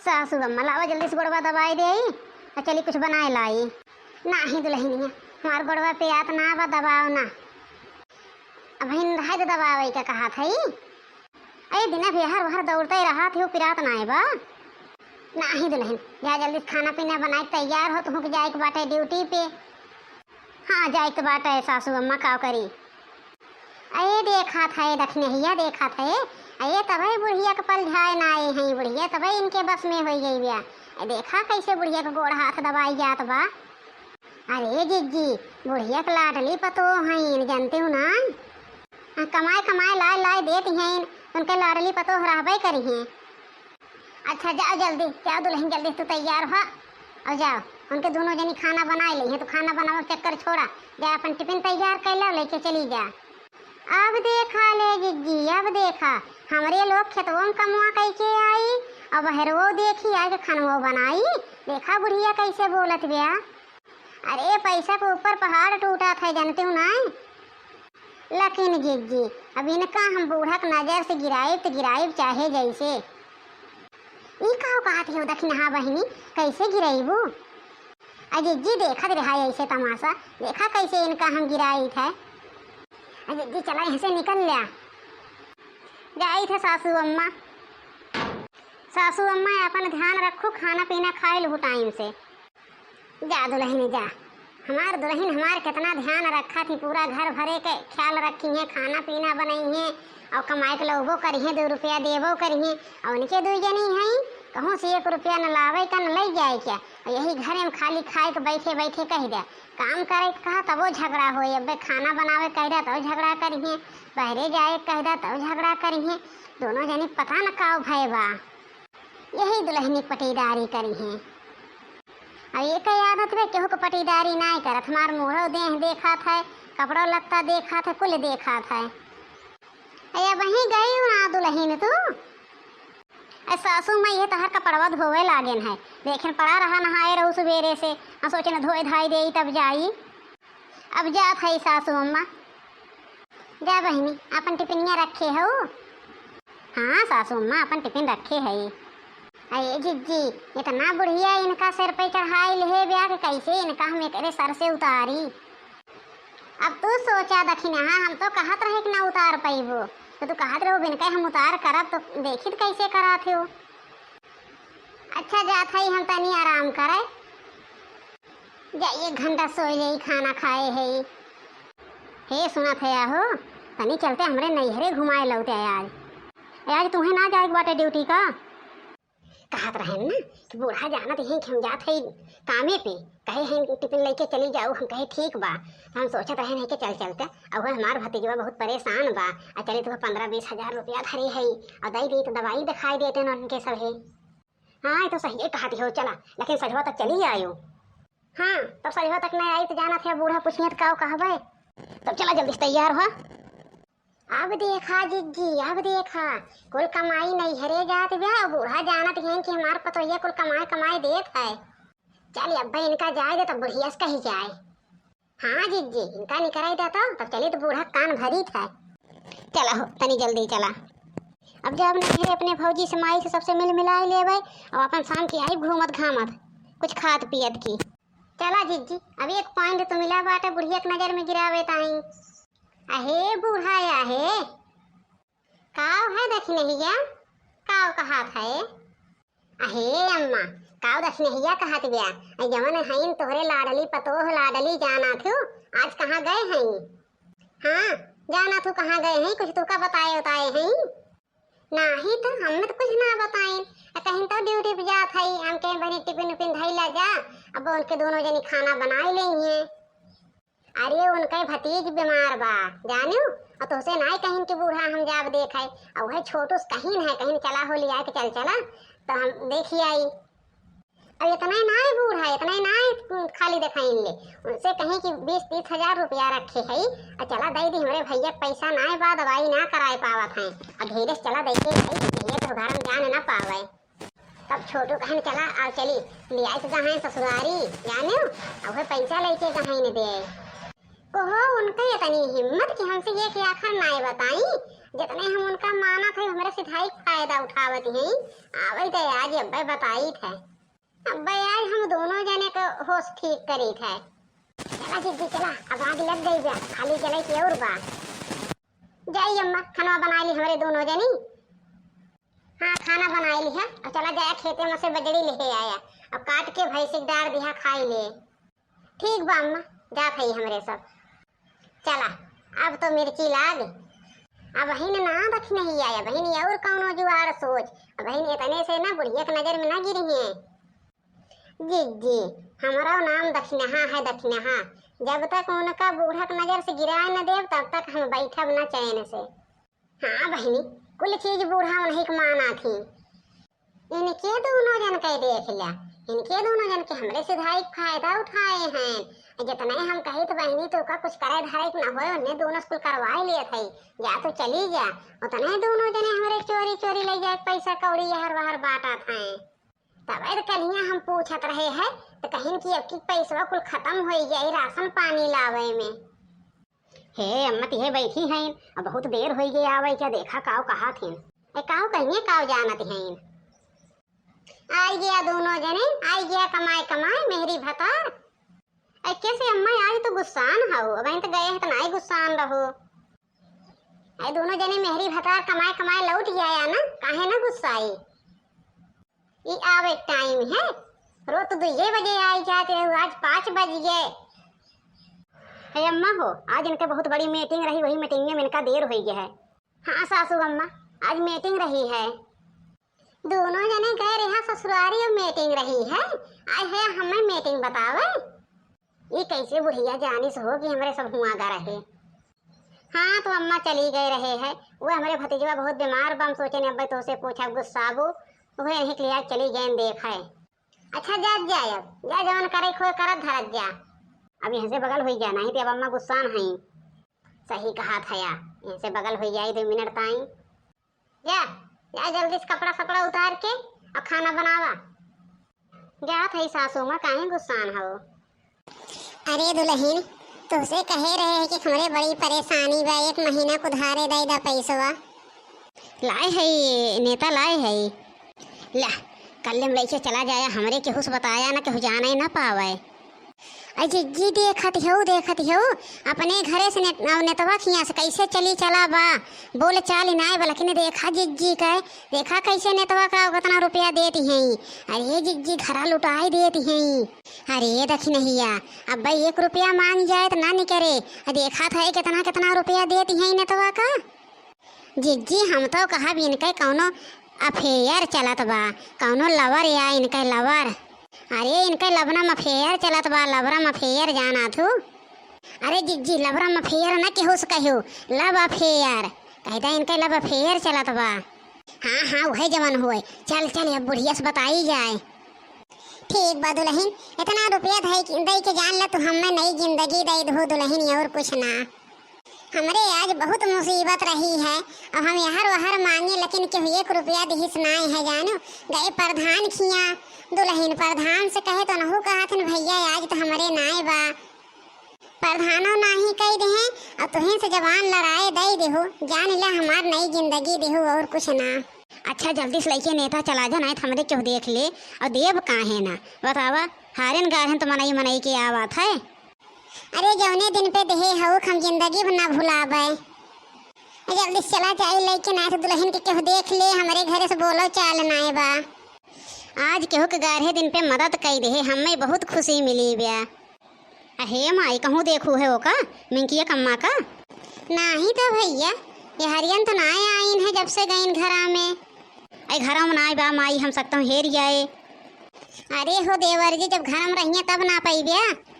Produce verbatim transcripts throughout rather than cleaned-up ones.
सासू अम्मा, लावा जल्दी से गोड़वा दबाई देई, अउ चली कुछ बनाए लाई। नाही दुलहिनिया, हमार गोड़वा पिरात ना बा, दबाओ ना। अबहिन रहे दे दबावे का कहत हई। ए दिन भी हर भर दौड़ते रहत हो, पिरात नाय बा। नाही दुलहिन, जा जल्दी से खाना पीना बनाए के तैयार हो, तुहूँ के जाए के बाटे ड्यूटी पे। हाँ, जाए के बाटे सासू अम्मा, का करी। ए देखत है दखिनहिया, देखत है। ए तबे बुढ़िया के पलझाए ना आए हैं, बुढ़िया तबे इनके बस में होई गई बिया। ए देखा कैसे बुढ़िया के गोड़ हाथ दबाई जात बा। अरे जिज्जी, बुढ़िया के लाडली पतोह हईन, जानते हो ना? हाँ, कमाए कमाए लाए लाए देत हईन, उनके लाडली पतोह रहबे करी हैं। अच्छा जाओ जल्दी, जाओ दुलहिन, जल्दी तू तैयार हो अउ जाओ, उनके दोनों जनी खाना बनाए ली हैं। तो खाना बनावे के चक्कर छोड़ा, जा अपन टिफिन तैयार कर लो, लेके चली जा। अब देखा ले जिज्जी, अब देखा, हमरे लोग खेतवो में कमवा कई के आई, अब बहरवो देखी आए के खनवो बनाई। देखा बुढ़िया कैसे बोलत बिया। अरे पैसा के ऊपर पहाड़ टूटत है, जानते हो ना? लेकिन जिज्जी, अब इनका हम बूढ़ा के नजर से गिराइब तो गिराइब चाहे जैसे। ई का कहत हो दखिनहा बहिनी, कैसे गिराइबू? अ जिज्जी देखत रहा ऐसे तमाशा, देखा कैसे इनका हम गिराइत है। अ जिज्जी चला यहाँ से निकल लिया। जाइत है सासू अम्मा। सासू अम्मा अपन ध्यान रखू, खाना पीना खाए लहू टाइम से। जा दुलहिन जा, हमार दुलहिन हमार कितना ध्यान रखत ही, पूरा घर भरे के ख्याल रखी हैं, खाना पीना बनई हैं अउ कमाए के लउबो करी हैं, दो रुपया देबो करी हैं। अउ उनके दुई जनी हैं, कहूँ से एक रुपया न लावे का न लई जाए क्या। अउ यही घरे में खाली खाए के बैठे बैठे कह दे, काम करे के कहा तबो झगड़ा होए, अबे खाना बनावे कह दे तबो झगड़ा करी हैं, बहरे जाए के कह दे तबो झगड़ा करी हैं। दोनों जनी पता न का भय बा। यही दुलहिनी पटीदारी करी हैं। अब एक आदत बे केहू के पटीदारी नाय करत, हमार मुँहो देह देखत है, कपड़ो लत्ता देखत है, कुल देखत है। अरे अबहीं गई ना दुलहिन तू? अरे सासू माई, ये तहर कपड़वा धोवे लागेन है, देखेन पड़ा रहा, नहाए रहू सुबेरे से, हम सोचेन धोए धाई देई तब जाई। अब जात है सासू अम्मा। जा बहिनी, अपन टिफिनिया रखे हऊ? हाँ सासू अम्मा, अपन टिफिन रखे है। अरे जिज्जी, इतना बुढ़िया इनका सिर पे चढ़ाई लिहे ब्या कि कैसे इनका हम एकरे सर से उतारी। अब तू सोचा दखिनहा, हम तो कहत रहे कि ना उतार पइबो, तो तू कहत रहो बिनके हम उतार करब, तो देखित कैसे करत हो। अच्छा जात है, हम तनी आराम करे। जा एक घंटा सोई जाई, खाना खाए है। हे सुनत है आहो, तनी चलते हमरे नैहरे घुमाए लौटे आज। ए, आज तुहें ना जाए के बाटे ड्यूटी का? कहत रहे ना कि बूढ़ा जानत ही कि हम जात है कामे पे, कहे हैं टिफिन लेके चली जाओ, हम कहे ठीक बा। हम सोचत रहे नहीं कि चल चलते, अब हमार भतीजवा बहुत परेशान बा, आ चली तो पन्द्रह बीस हजार रुपया धरे है, और दई दी तो दवाई दिखाई देते न उनके सभे। हाँ, ये तो सही कहती हो, चला, लेकिन सजवा तक चली आयो। हाँ, तब सजवा तक नहीं आई तो जाना थे, बूढ़ा पूछिए तो का कहबे। तब चला जल्दी से तैयार हो। अब देखा जिज्जी, अब देखा, कुल कमाई नैहरे जात बा, बूढ़ा जानत हैं कि हमार पतोहिया कुल कमाए कमाए देत है। चल अब इनका जाए दे, तब बुढ़िया से कही जाए। हाँ जिज्जी, इनका निकराई देता, तब चली तो बूढ़ा कान भरी था। चला हो, तनी जल्दी चला। अब जब नहीं अपने भौजी से, माई से, सबसे मिल मिलाई लेबै, और अपन शाम की आई घूमत घामत, कुछ खात पियत की। चला जिज्जी, अब एक पॉइंट तो मिला बाटे बुढ़िया के नजर में गिरावे ताई। अहे बूढ़ा, आहे काव है दखिनहिया, काव कहात है? अहे अम्मा, काव दखिनहिया कहत ब्या? अ जवन हईन तोहरे लाडली पतोह, लाडली जाना थू, आज कहाँ गए हईं? हाँ, जाना थू कहाँ गए हईं, कुछ तोका बताए उताए हईं? नाही तो हमने तो कुछ ना बताइन। अ कहीं तो ड्यूटी पे जात हई, हम कहे बनी टिफिन उफिन धई ला जा, अब उनके दोनों जनी खाना बनाए लेई हैं। अरे उनके भतीज बीमार बा, जानियो, और तोसे नाय कहिन कि बूढ़ा हम जाब देखे, और वह छोटू से कहिन है, कहिन चला हो लिया के चल चला, तो हम देखी आई। अब इतना नाय बूढ़ा, इतना नाय खाली देखाइन ले, उनसे कहीं कि बीस तीस हजार रुपया रखे है, और चला दे दी, हमरे भैया के पैसा नाय बा, दवाई ना कराए पावत हैं, और धीरे से चला दे के आई, ये तो घर में जान ना पावे। तब छोटू कहन चला, आओ चली, लियाई तो गहन ससुरारी, जाने, अब वह पैसा लेके गहन दे। कहो, उनके इतनी हिम्मत कि हमसे ये के आखर नाय बताई, जितने हम उनका मानत है, हमरे सिधाई फायदा उठावत हैं। आवै दे आज, अब्बे बताइत है। अब्बे आज हम दोनों जने के होश ठीक करीत है। चला जिज्जी चला, अब आग लग गई बा, खाली जलाई के और बा। जाई अम्मा, खाना बनाइ ली हमरे दोनों जनी। हाँ, खाना बनाइ ली है, और चला जाया खेते में से बजड़ी लेहे आया, अब काट के भैंसी के डार दिहा खाइ ले। ठीक बा अम्मा, जात है हमरे सब। चला, अब तो मिर्ची लाग। अबहिन ना दखिनहिया, अबहिन और कौनो जुआड़ सोच, अबहिन इतने से ना बुढ़िया के नजर में ना गिरी हैं। जिज्जी, हमरो नाम दखिनहा है, दखिनहा। जब तक उनका बूढ़ा के नजर से गिराए न देब, तब तक हम बैठब न चैन से। हाँ बहिनी, कुल चीज बूढ़ा उन्हीं के माना थी। इनके दोनों जन के देख ल्या, इनके दोनों जन के हमरे सिधाई के फायदा उठाए हैं। जितने हम कही तो बहिनी तो का कुछ करे धरे के न होए, उन्हें दोनों से कुल करवाए लिए थे। जा तो चली जा, उतने दोनों जने हमरे चोरी चोरी ले जाए पैसा कौड़ी यहर वहर बांटत हैं। तब तो कलिया हम पूछत रहे हैं तो कहिन कि अब की पैसवा कुल खत्म हो गया राशन पानी लावे में। हे अम्मा, तिहे बैठी हैं, अब बहुत देर होइ गई आवै, क्या देखा काव कहा थीन। ए, काव कहिए, काव जानत हैं। आई गया दोनों जने, आई गया कमाए कमाए, मेहरी भतार। ए, कैसे अम्मा, आज तो गुस्सान हौ, अब तो गए हैं तो नाई गुस्सान रहो। ए, दोनों जने मेहरी भतार कमाए कमाए लौट गया ना, काहे ना गुस्साई। ई आवे टाइम है, रोज तो दुइये बजे आई जात रहू, आज पाँच बज गए। हे अम्मा हो, आज इनके बहुत बड़ी मीटिंग रही, वही मीटिंग में इनका देर होइ गया है। हाँ सासू अम्मा, आज मीटिंग रही है। दोनों जने गए रहा ससुरारी और मीटिंग रही है, आए है हमें मीटिंग बतावे। ई कैसे बुढ़िया जानिस हो कि हमरे सब हुआं गा रहे। हाँ, तो अम्मा चली गए रहे है, वो हमरे भतीजवा बहुत बीमार बा, हम सोचे ने अब्बे तोसे पूछब गुस्साबू, उहे यहीं के लिए चली गए देख है। अच्छा, जा, जा, अब जा, जवन करे खोए करत धरत जा। अब यहाँ से बगल हुई जा, नहीं तो अब अम्मा गुस्सान हैं। सही कहा था या, यहाँ से बगल हुई जाई दो मिनट ताई। जा, जा जल्दी से कपड़ा सपड़ा उतार के और खाना बनावा। जात है सासू माँ, काहे गुस्सान हो? अरे दुलहिन, तोसे कहे रहे हैं कि हमरे बड़ी परेशानी बा, एक महीना के उधारे दे दा पैसवा। लाए है, नेता लाए है। ला, कल्ले में लइके चला जाया, हमरे केहू से बताया ना, केहू जाने ना पावे। अरे जिज्जी, देखत हऊ, देखत हऊ, अपने घरे से नेत-, नेतवा खिया से कैसे चली चला बा, बोल चाल नाय बा, लेकिन देखा जिज्जी के, देखा कैसे नेतवा का उतना रुपया देती हैं। अरे जिज्जी, घरा लुटाई देती हैं। अरे दखिनहिया, अब्बे एक रुपया मांग जाए त ना निकरे, देखा था कितना कितना रुपया देती हैं नेतवा का। जिज्जी, हम तो कहब इनके कौनो affair चलत बा, कौनो lover या इनके lover। अरे इनके लबरम affair चलत बा, लबरम affair जाना थू। अरे जिज्जी, लबरम affair न केहू से कहो, love affair कह दे, इनके love affair चलत बा। हाँ हाँ, वही जवन होए। चल चल, अब बुढ़िया से बताई जाए। ठीक बा दुलहिन, इतना रुपया दे के, दे के जान ला तू हमें नई जिंदगी दे दहो दुलहिन, और कुछ ना। हमरे आज बहुत मुसीबत रही है। अब हम यहर वहर मांगे, लेकिन केहू एक रुपया दिहिस नाय है जानू। गए प्रधान खिया, दुलहिन प्रधान से कहे तो नहू कहत हन, "भैया, आज तो हमरे नाय बा।" प्रधानो नाही कह देहे, अब तुहें से जबान लड़ाए दे देहु, जान ला हमार नई जिंदगी देहु और कुछ ना। अच्छा, जल्दी से लइके नेता चला जा, नाय तो हमरे केहू देख ले और देब काहे ना। बतावा, हारेन गारेन तो मनई मनई के आवत है। अरे, जौने दिन पे देहे हऊ, हम जिंदगी भर ना भुलाबे। जल्दी से चला जाई, लेकिन आज दुलहिन के केहू देख ले, हमरे घरे से बोलो चाल नाय बा। आज केहू के गारहे दिन पे मदद कई देहे, हमें बहुत खुशी मिली बा। अहे माई, कहूँ देखू है ओका, मिंकिया कम्मा का? नाही तो भैया, ये हरियन तो नाय आइन है जब से गइन घरा में। ऐ घरा में नाय बा माई, हम सकतम हेर जाए। अरे हो देवर जी, जब घर में रहिए तब ना पइबे।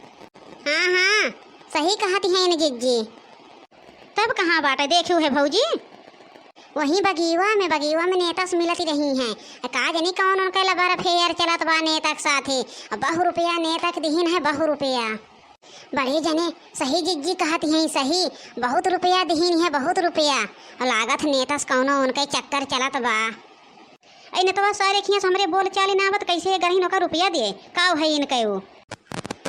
हाँ हाँ, सही कहत हैं जिज्जी। तब कहाँ बाटे, देखियो है भौजी? वहीं बगीवा में, बगीवा में नेता से मिलत रही हैं। का जनी कौन उनका लबर affair चलत बा नेता के साथे। अब बहु रुपया नेता के दिहिन है, बहु रुपया। बड़े जने, सही जिज्जी कहत हैं, सही, बहुत रुपया दिहिन है, बहुत रुपया। लागत नेता से कौनो उनके चक्कर चलत बा। ऐ नेतवा सारे खिया से हमरे बोल चाल ना आवत, कैसे गरहिन ओका रुपया दे? काव है इनके ऊ?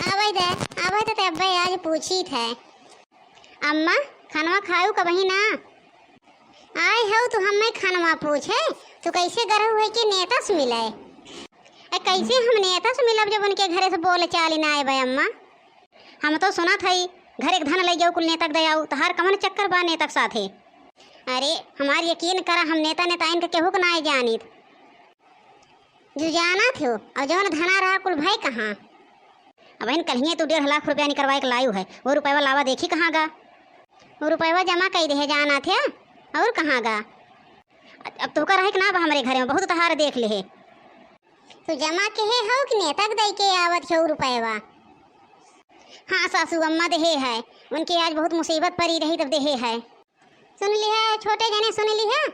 आवे दे, आवे दे, ते अब्बे आज पूछी थे। अम्मा, खानवा खायू कबही ना? आए हउ तू हम्मे खनवा पूछे, तू कैसे गरहु है कि नेता से मिले? ए, कैसे हम नेता से मिलब जब उनके घरे से बोल चाल ही ना आए बे अम्मा? हम तो सुनत हई, घर एक धन लइ जाऊ कुल नेतक दयाऊ, तहार कवन चक्कर बा नेतक साथे? अरे, हमार यकीन करा, हम नेता नेताइन के केहू के नाय जानित। जो जानत हो, और जौन धना रहा कुल भय कहाँ? अब इन कल्हिए तू डेढ़ लाख रुपया निकरवाए के लायू है, वो रुपयवा लावा देखी कहाँ गा? वो रुपयवा जमा कई देहे जानत है, और कहाँ गा? अब तोहका रहे के ना बा हमरे घरे में, बहुत तहार देख ले है। तू जमा केहे हउ कि नेतक दई के आवत हउ रुपयवा? हाँ सासू अम्मा देहे है, उनके आज बहुत मुसीबत परी रही तब देहे है। सुन लिहा छोटे जने, सुन लिहा,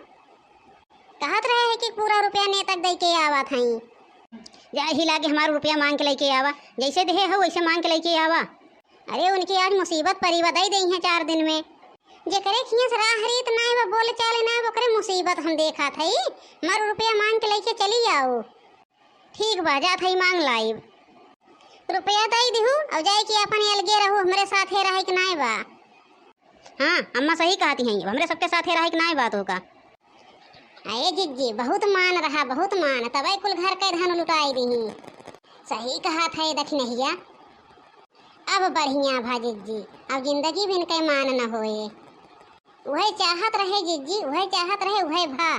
कहत रहे है कि पूरा रुपया नेतक दई के आवत हई। जा ही लागे हमार रुपया मांग के लइके आवा, जैसे देहे हउ वैसे मांग के लइके आवा। अरे उनके आज मुसीबत परी बा, दई देइहैं चार दिन में। जेकरे खियाँ से राह रीत नाय बा, बोल चाल नाय बा, ओकरे मुसीबत हम देखत हई। हमार रुपया मांग के लइके चली आओ। ठीक बा, जात हई मांग लाइब। रुपया दई दिहू और जाए के अपन अलगे रहू, हमरे साथे रहे के नाय बा। हाँ अम्मा सही कहती हैं, अब हमरे सबके साथे रहे के नाय बा तोहका। अरे जिज्जी बहुत मान रहा, बहुत मान, तबे कुल घर के धन लुटाई दिही। सही कहत है दखिनहिया। अब बढ़िया भा जिज्जी, अब जिंदगी भी इनके मान न होए। उहे चाहत रहे जिज्जी, उहे चाहत रहे, उहे भा।